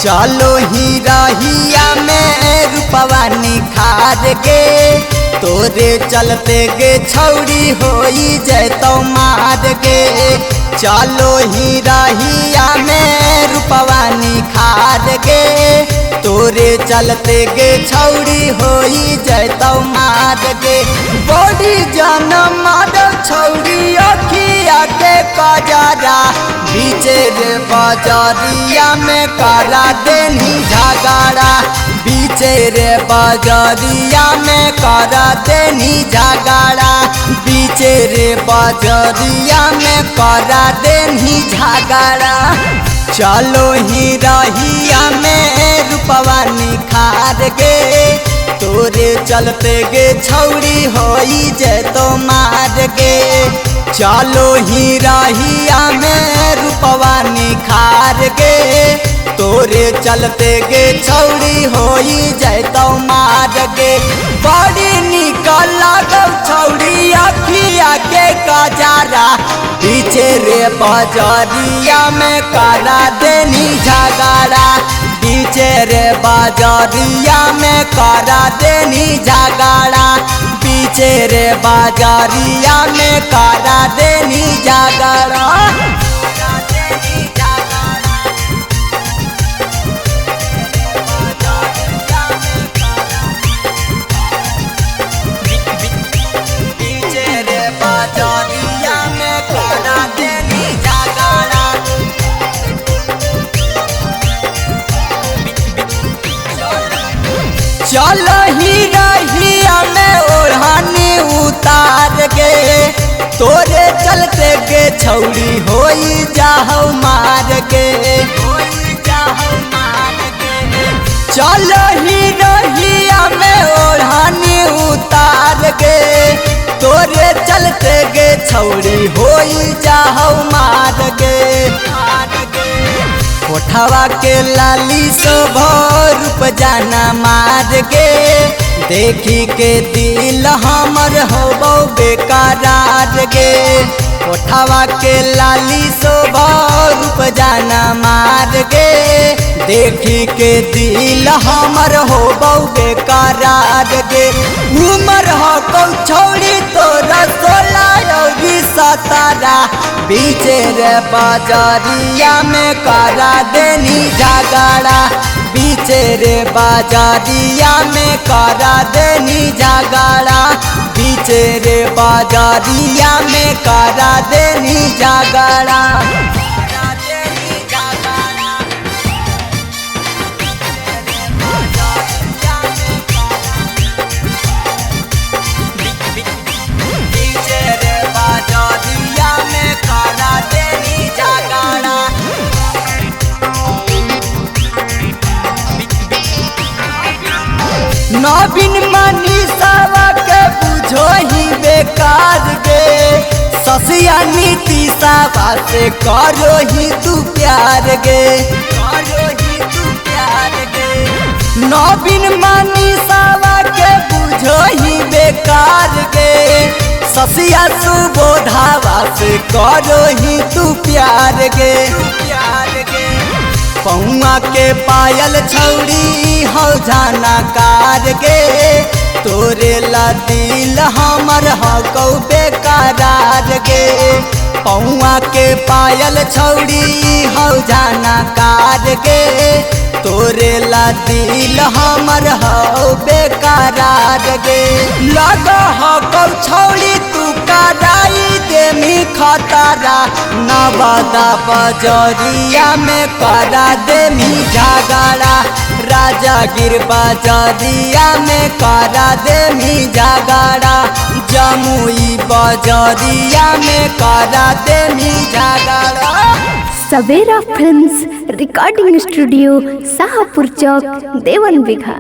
चलो ही रहिया में रूपवा निखार गे, तोरे चलते गे छौरी होई जैतौ मार गे। चलो ही रहिया में रूपवा निखार गे, तोरे चलते गे छौरी होई जैतौ मार गे। बड़ी जान मारो छौरी अखिया के कजरा, बीचे रे बजरिया में करा देनी झगड़ा। बीचे रे बजरिया में करा देनी झगड़ा, बीचे रे बजरिया में करा देनी झगड़ा। चलो ही रहिया में रूपवा निखार गे, तोरे चलते गे छौरी होई जैतो मार गे। चलो ही रहिया में रूपवा निखार गे, तोरे चलते गे छौरी होई जैतो मार गे। बड़ी निक लागौ छौरी अखिया के कजरा, बीचे रे बजरिया में करा देनी झगड़ा। बीचे रे बजरिया में करा देनी झगड़ा, बीचे रे बजरिया में करा देनी झगड़ा। बीचे रे बजरिया में करा देनी झगड़ा। चल ही रहिया में ओढ़नी उतार गे, तोरे चलते गे छौरी होई जाहौ मार गे। चल ही रहिया में ओढ़नी उतार गे, तोरे चलते गे छौरी होई जाहौ मार गे। कोठवा के लाली शोभो रूप जाना मार गे, देखी के दिल हमर होबो बेकरार गे। कोठवा के लाली शोभो रूप जाना मार गे, देखी के दिल हमर होबो बेकरार गे। उमर हो कौ छौरी तोरा 16 और 17, बीचे रे बजरिया में करा देनी झगड़ा। बीचे रे बजरिया में करा देनी झगड़ा, बीचे रे बजरिया में करा देनी झगड़ा। बीचे रे बजरिया में करा देनी झगड़ा। नवीन मनीषावा के बुझो ही बेकार गे, ससिया नीतीशावा से करो ही तू प्यार गे। नवीन मनीषावा के बुझो ही बेकार गे, ससिया सुबोधावा से करो ही तू प्यार गे। पौआ के पायल छौरी हौ जाना कार गे, तोरे ला दिल हमर हकौ बेकरार गे। पौआ के पायल छौरी हौ जाना कार गे, तोरे ला दिल हमर हौ बेकरार गे। लग हकौ छौरी तू कराई देमी खतरा, नवादा बजरिया में करा देमी झगड़ा। राजागिर बजरिया में करा देमी झगड़ा, जमुई बजरिया में करा देमी झगड़ा। Savera films recording studio, Shahpur Chowk, Devan Bigha.